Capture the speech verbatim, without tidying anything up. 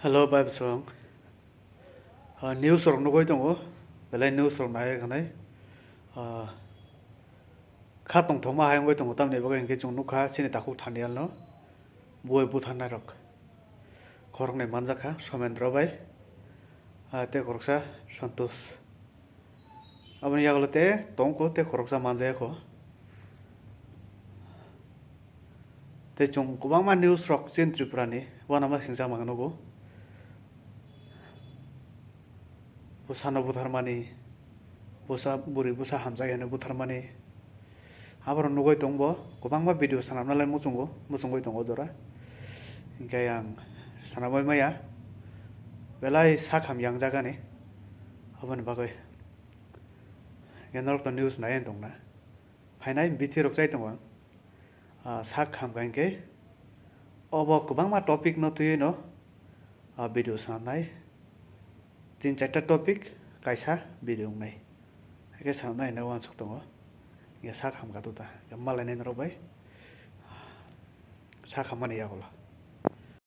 Hello, bai bwswng. Ah, news rok nugwi tongo, belai news rok nai khanai. Ah, kha tongthokma hai wngwi tongo, tamni bagwi hinkhe chwng nukha chini takhuk Thanial no buwai butharnai rok. Khoroknwi manjakha Somendro bai, ah, tei khoroksa Santosh. Aboni yagulo tei tongkho tei khoroksa manjakha. Tei chwng kwbangma news rok chini Tripura ni uanama singcha mangnugo. Bwsano butharmani, bwsa bwrwi bwsa hamjak hwnwi butharmani. Aborok nugwi tongbo kwbangma video swnamnalai muchungo, muchungwi tongo jora. Hinkhe ang swnamwi maya belai sak hamya wngjagani. Aboni bagwi norok to news nai tongna. Phainai bithi rok chai tongo. Ah, sak hamkha hinkhe obo kwbangma topic no twiwi no, ah, video swnamnai. Tin charta topic kaisa video wngnai. Haikhe swnamnai hinwi uansuk tongo. Hinkhe sak hamkha tuta. Hinkhe malainai norok bai sak hammani yagulo.